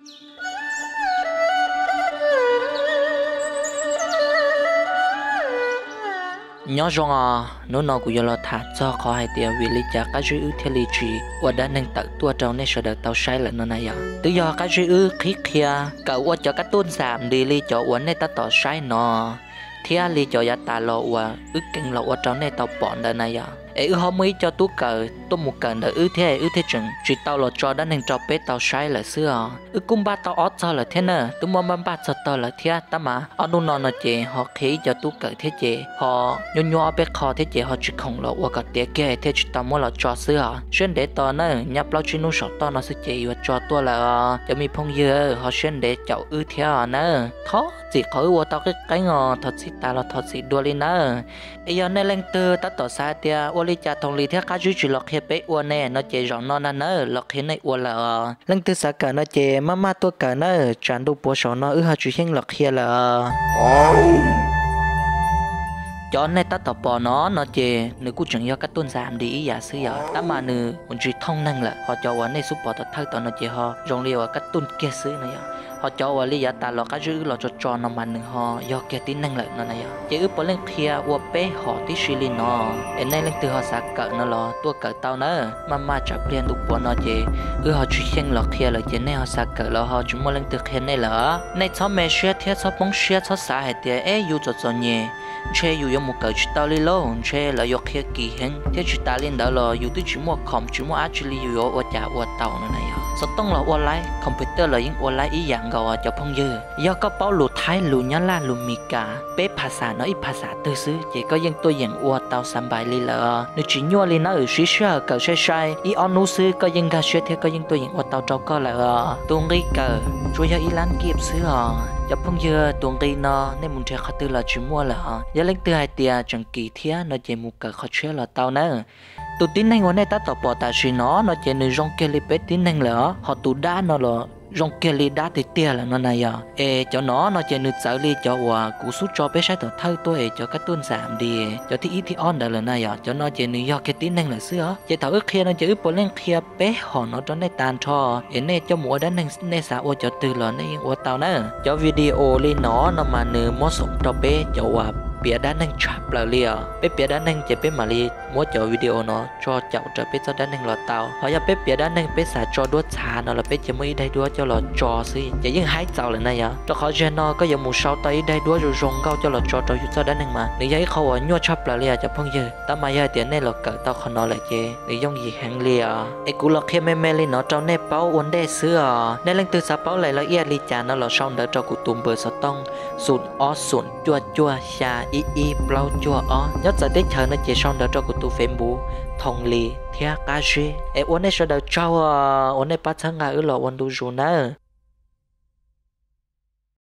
Nyob zoo os, hnub no kuv yuav los tham txog qhov hais tias vim li cas Qab Zib wb thiaj li tsis ua dab neeg tawm tuaj rau nej sawv daws tau saib lawm no na yog. Twb yog Qab Zib wb qhib qhia kawm ua cov kab tuj ntxam nti li cov uas nej tab tom saib no, thiab li cov yav tas los uas wb keev los ua rau nej tau pom ntawd na yog. Es wb ho muaj ib co tub kawm tuaj mus kawm ntawm wb thiab wb thiaj tseem tsis tau los tso dab neeg rau peb tau saib lawm xwb os. Wb kuj npaj tau ob txog lawm thiab na, twb muab npaj npaj txog tog lawm thiab, tab mas ob hnub no no ces ho qhia ib co tub kawm thiab ces ho nyuaj nyuaj ob peb qho thiab ces ho tsis khoom los ua kom tiav kiag thiaj tsis tau muab los tso xwb os. Siab ntev tos na, nyab plaub tsib hnub saum toj no xwb ces yuav tso tuaj lawm os. Cov me phooj ywg ho siab ntev caum wb thiab os na. Thov txim qhov wb ua tau qeeb qeeb os, thov txim tas los thov txim dua li nawb. Es yog nej leej twg tab tom xav hais tias ua li cas Thoom Lis thiab Qab Zib tsis los qhia peb ua ne no ces zaum no na nawb los qhia nej ua lawm os. Leej twg xav kawm no ces maj maj tuaj kawm nawb, tsam ntu puav saum no wb ho tsis xyeej los qhia lawm os. Cov nej tab tom pom no no ces nws kuj tseem yog kab tuj ntxam nti ib yam xwb yog, tab mas nws ua ntsis thooj neeg lawm. Ho cov uas nej xub pom tom thawj tom no ces ho zoo li uas kab tuj kiag xwb no yog. Ho cov uas li yav tas los Qab Zib wb los tso tso no mas nws ho yog kiag tib neeg lawm no na yog. Ces wb puav leej qhia ua peb hom tib si li no, es nej leej twg ho xav kawm no los tuaj kawm tau nawb. Maj maj tsam pliag ntu puav no ces wb ho tsis xyeej los qhia lawm ces nej ho xav kawm los ho tsis muaj leej twg qhia nej lawm. Nej txhob me siab thiab txhob poob siab, txhob xav hais tias eb yus txom txom nyem ntshe yus yuav mus kawm tsis tau li lauj, ntshe lawv yuav qhia kim heev thiab tsis tas li ntawd los yus twb tsis muaj khoom tsis muaj dab tsi li yus yuav ua cas ua tau no na yog. Xov tooj los ua laib, computer los yeej ua laib ib yam nkaus cov phooj ywg. Yog koj paub lus Thaib, lus Nyab Laj, lus Mis Kas, peb phas xas no ib phas xas twg xwb ces koj yeej tuaj yeem ua tau xav npais li lawm. Nws tsis nyuaj li nawb, siv sij hawm kawm sai sai ib ob hnub xwb koj yeej nkag siab thiab koj yeej tuaj yeem ua tau rau koj lawm os. Tus nqi kawm tsuas yog ib lab kib xwb os. Cov phooj ywg, tus nqi no nej mus nrhiav qhov twg los tsis muaj lawm os. Yog leej twg hais tias tseem kim thiab no ces mus kawm qhov tshiab los tau nawb. Tus tib neeg uas nej tab tom pom tam sim no no ces nws zoo kiag li peb tib neeg lawm os, ho tus dab no los zoo kiag li dab tiag tiag lawm no na yog. Es cov no no ces nws txawv li cov uas kuv xub tso peb saib tom thawj tuaj es cov kab tuj ntxam nti cov thib ib thib ob ntawd lawm na yog. Cov no ces nws yog kiag tib neeg lawm xwb os. Ces thaum wb qhia no ces wb puav leej qhia peb hom no rau nej tag nrho, es nej coj mus ua dab neeg nej xav ua cov twg los nej yeej ua tau na. Cov video li no no mas nws muab xoom rau peb cov uas piav dab neeg tshaj plaws li os. Peb piav dab neeg ces peb mam li muab cov video no tso caum raws peb txoj dab neeg los tau. Ho yog peb piav dab neeg peb xav tso duab txhav no los peb cia muaj ib daim duab coj los tso xwb ces yeej haib txaus lawm na yog. Rau qhov zaum no koj yuav mus sau tau ib daim duab zoo zoo nkauj coj los tso rau yus txoj dab neeg mas nws yog ib qho uas nyuaj tshaj plaws li os cov phooj ywg. Tab mas yog hais tias nej los kawm tau qhov no lawm ces nws yooj yim heev li os. Es kuv los qhia me me li no rau nej paub ua ntej xwb os. Nej leej twg xav paub lais lawv ib yam li cas no los sau ntawv rau kuv tus npawb xov tooj xoom ob xoom cuaj cuaj xya ib ib plaub cuaj ob. Nyob txawv teb chaws no ces sau ntawv rau kuv tus Facebook Thoom Lis thiab Qab Zib. Es ua nej sawv daws tsaug os, ua nej pab txhawb nqa wb los ua ntu zus nawb.